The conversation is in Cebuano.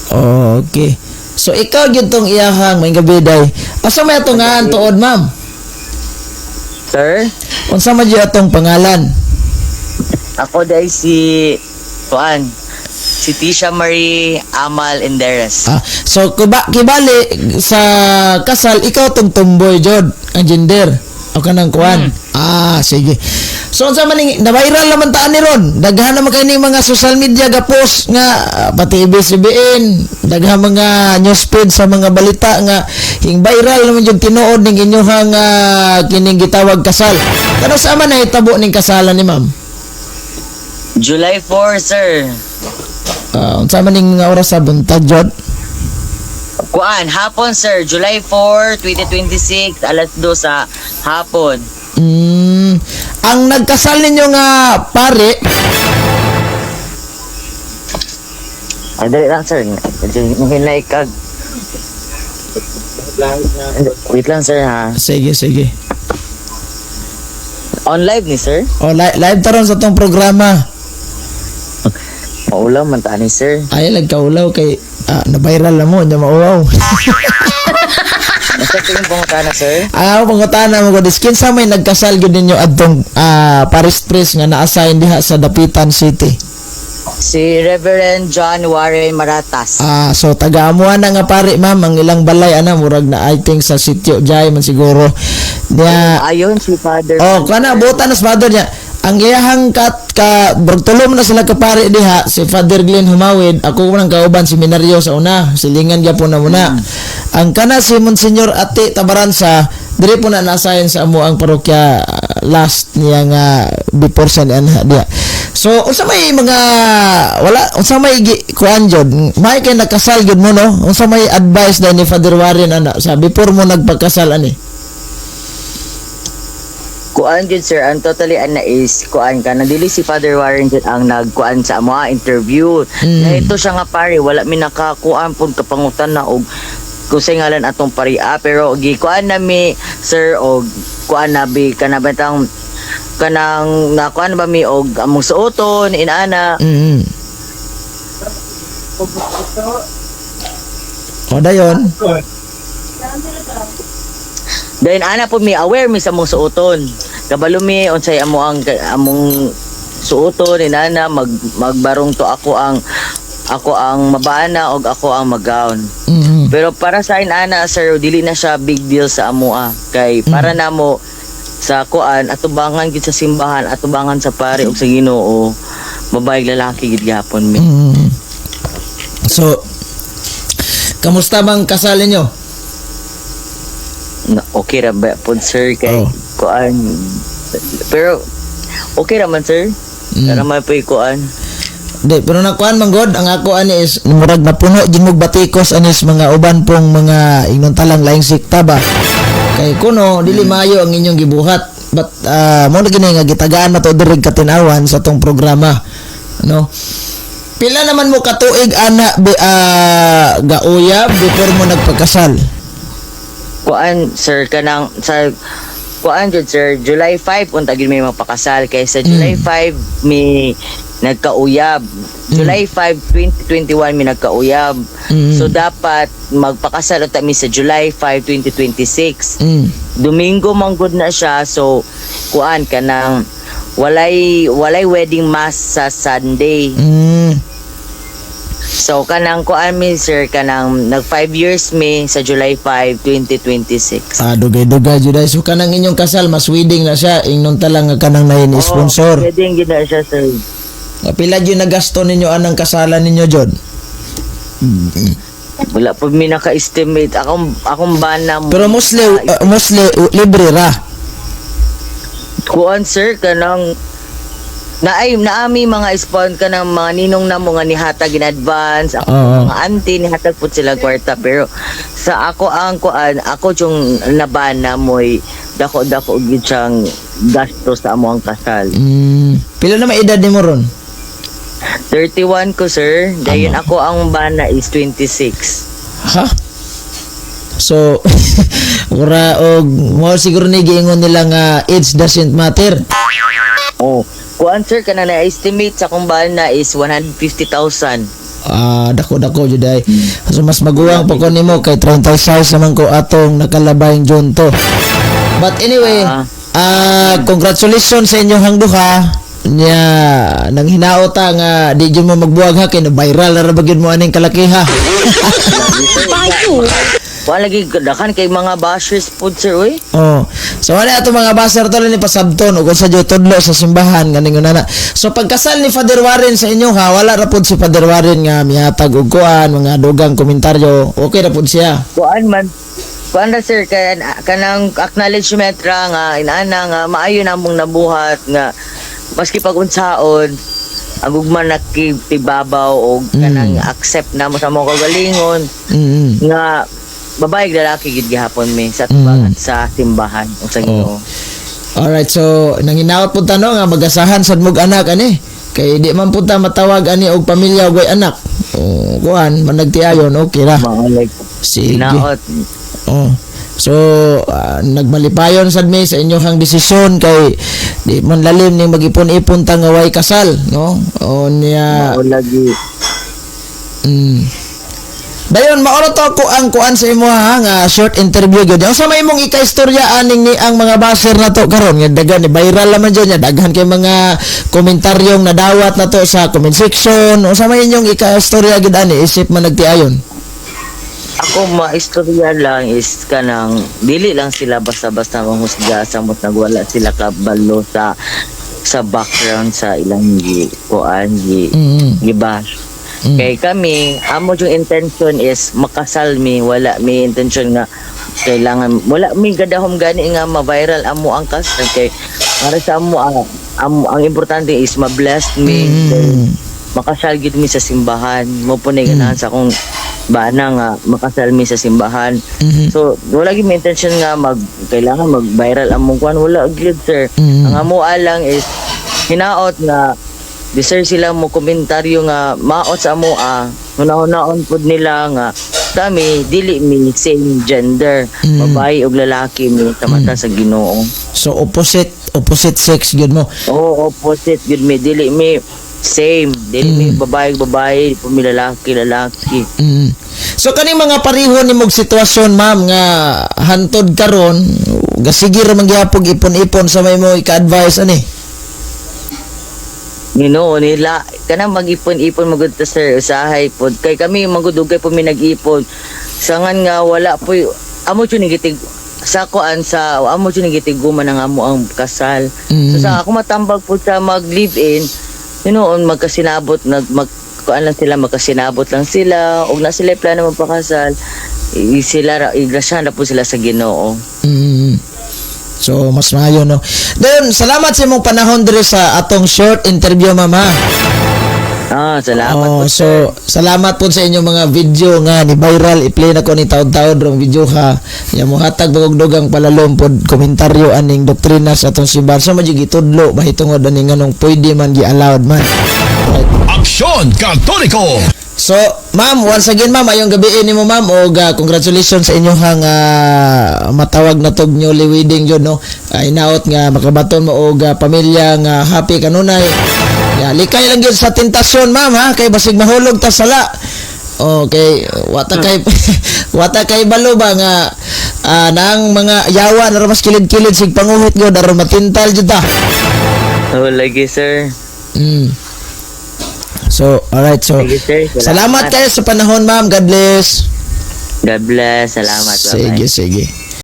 Oh, okay. So ikaw gyud tong iyahang may gabi day. Asa may atong ngalan tuod, ma'am? Sir, Unsa man gyud atong pangalan? Ako day si kuan, si Tisha Marie Amal Enderes. Ah, so kibali sa kasal ikaw tong tomboy jud ang gender o kanang kuan. Ah, sige. So unsa man ning na-viral naman taan ni ron. Daghan naman kay ning mga social media ga post nga pati ABS-CBN, daghan mga newsfeed sa mga balita nga hing viral naman jud tinuod ning inyuhang kining gitawag kasal. Kano sa man nahitabo ning kasalan ni ma'am? July 4, sir. Ah, unsa man ning mga oras sa buntag jud? Kuan, hapon, sir. July 4, 2026, alas 2 sa hapon. Ang nagkasal ninyo nga pare? Ay, dali lang, sir. Medyo hinay kag. Wait lang, sir, ha. Sige, sige. On live ni sir? O, live taron sa tong programa. Maulaw man ta ni sir. Ay, nagkaulaw kay na-viral na mo, nya mauwaw. Nasa tingin pangutana, sir? Ah, pangutana mo ko, kinsa may nagkasal gyud ninyo adtong parish priest nga na-assign diha sa Dapitan City? Si Reverend John Warren Maratas. Ah, so taga amuan na nga pare, ma'am, ang ilang balay ana murag na I think sa sitio Jai man siguro. Niya. Ayon si Father. Oh, kana buta na sa father niya. Ang iyahang kat ka brog tulo man na sila kapare diha, si Father Glenn Humawid, ako man ang kauban seminaryo sa una, silingan gyapon na muna. Ang kana si Monsignor Ate Tabaransa, diri po na nasayan sa amo ang parokya last niya nga before sa niya diha. So unsa may mga wala unsa may kuan jud, may kay nakasal jud mo, no? Unsa may advice dai ni Father Warren ana sa before mo nagpakasal ani? Kuan jud, sir, ang totally ana is kuan ka na dili si Father Warren jud ang nagkuan sa amo interview. Na ito siya nga pare, wala mi nakakuan pud kapangutan na og kung sa ngalan atong pari pero gikuan na mi, sir, og kuan na bi kana batang kanang nakuan ba mi og among suoton inana. O dayon. Then ana po mi aware mi sa among suoton. Kabalo mi unsay amo ang among suoton inana magbarong to ako ang mabana og ako ang mag-gown. Pero para sa inana, sir, dili na siya big deal sa amoa kay para namo sa kuan atubangan gid sa simbahan, atubangan sa pare ug sa Ginoo, babae lalaki gid gihapon mi. So, kamusta bang kasal ninyo? Na, okay ra ba pod, sir, kay kuan pero okay ra man, sir. Para may po'y kuan. Di, pero nakuan man god, ang ako ani is murag napuno jud mo batikos anis mga uban pong mga ingnon talang laing sikta ba. Kay kuno dili maayo ang inyong gibuhat. But mo na gini nga gitagaan na to diri katinawan sa tong programa. No? Pila naman mo katuig ana gauyab before mo nagpakasal? Kuan, sir, kanang sa kuan jud, sir, July 5 unta gid may magpakasal kay sa July 5 mi nagkauyab. July 5 2021 mi nagkauyab. So dapat magpakasal unta mi sa July 5 2026. Domingo man gud na siya, so kuan kanang walay wedding mass sa Sunday. So kanang kuan mi, sir, kanang nag 5 years mi sa July 5 2026. Ah, dugay-dugay jud ay. So kanang inyong kasal mas wedding na siya, ingnon ta lang nga kanang nahin sponsor. Oh, wedding gid na siya, sir. Pila jud nagasto ninyo anang kasalan ninyo jud? Wala pa mi naka-estimate akong bana mo. Pero mostly libre ra. Kuan, sir, kanang naay naami mga spon kanang mga ninong na mo nga nihatag in advance ako mga auntie nihatag pud sila kwarta, pero sa ako ang kuan ako yung nabana mo'y dako dako gid siyang gasto sa amo ang kasal. Pila na may edad nimo ron? 31 ko, sir. Dayon ako ang bana is 26. Ha? So, ura og mo siguro ni giingon nila nga age doesn't matter. Oh, kuan, sir, kana na estimate sa akong bana is 150,000. Ah, dako-dako jud ay. So mas maguwang pa ko nimo kay 36 naman ko atong nakalabayng June to. But anyway, congratulations sa inyong duha. Nya nang hinaota nga di jud mo magbuwag ha, kay na viral na ra ba gyud mo aning kalakiha. Wala lagi, daghan kay mga bashers pod, sir, uy. Oh. So wala ato mga basher tol ni pasabton ug sa jud tudlo sa simbahan ganing na. So pagkasal ni Father Warren sa inyo ha, wala ra pud si Father Warren nga mihatag og kuan, mga dugang komentaryo. Okay ra pud siya. Kuan man, kuan ra, sir, kay kanang acknowledgement ra nga inaana nga maayo namong nabuhat nga maski pag unsaon ang ugma nakitibabaw og kanang accept namo sa among kagalingon nga babae ug lalaki gid gihapon mi sa tubangan sa simbahan o sa Ginoo. Alright, so nanginaot pud ta, no, nga magasahan sad mog anak ani. Kay di man pud ta matawag ani og pamilya og way anak. O kuan, managtiayon, okay ra. Mga like Sige. hinaot. Oh. So, nagmalipayon sad mi sa inyong desisyon kay di man lalim ning magipon-ipon ta nga way kasal, no? O niya. Mao lagi. Dayon mao to ako ang kuan sa imo ha, nga short interview gyud. Unsa may imong ikaistorya aning ni ang mga basher na to karon nga daghan ni viral naman jud nya, daghan kay mga komentaryong nadawat na to sa comment section? Unsa may inyong ikaistorya gyud ani isip man nagtiayon? Ako maistorya lang is kanang dili lang sila basta-basta manghusga samot nagwala sila kabalo sa background sa ilang gi kuan gi gibash. Kay kami, amo yung intention is makasal mi, wala mi intention nga kailangan, wala mi gadahom gani nga ma-viral amo ang kasal kay para sa amo ang importante is ma-bless mi. Then, makasal gid mi sa simbahan mo po na ganahan sa akong bana nga makasal mi sa simbahan. So wala gid may intention nga mag kailangan mag-viral among kuan, wala gid, sir. Ang amo lang is hinaot nga deserve sila mo komentaryo nga maot sa amo hunahunaon pud nila nga kami dili mi same gender, babae ug lalaki mi sa mata sa Ginoo. So opposite opposite sex gyud mo. Oo, opposite gud mi, dili mi same, dili mi babae babae, di mi lalaki lalaki. So kaning mga pareho nimog sitwasyon, ma'am, nga hantod karon gasige ra man gihapon ipon-ipon, sa may mo ika-advise ani? Ginoo nila kanang mag-ipon-ipon magud ta, sir, usahay pod kay kami magud dugay po mi nag-ipon sangan nga wala po amo jud ni gitig sa kuan sa amo jud ni gitiguman ang amo ang kasal. So sa ako matambag po sa mag live in noon, magkasinabot nag mag kuan lang sila, magkasinabot lang sila ug na sila plano magpakasal, sila igrasyahan na po sila sa Ginoo. So mas maayo, no. Then salamat sa imong panahon diri sa atong short interview, mama. Ah, salamat Oh, po. so salamat po sa inyong mga video nga ni viral, i-play na ko ni taod-taod rong video ha. Ya mo hatag bagog dugang palalom pod komentaryo aning doktrina sa atong simbahan. So madyo gitudlo mahitungod ani nganong pwede man gi-allowed man. Right. Aksyon Katoliko! So, ma'am, once again, ma'am, ayong gabi nimo, ma'am, og congratulations sa inyong matawag na tog newly wedding jud, no. Inaot nga makabaton mo og pamilya nga happy kanunay. Ya, likay lang gyud sa tentasyon, ma'am, ha, kay basig mahulog ta sala. Okay, wata kay balo ba nga nang mga yawa na mas kilid-kilid sig panguhit gyud aron matintal jud ta. Oh, lagi, sir. So, alright. So, Sige, sir. salamat kayo sa panahon, ma'am. God bless. God bless. Salamat. Bye-bye. Sige, sige.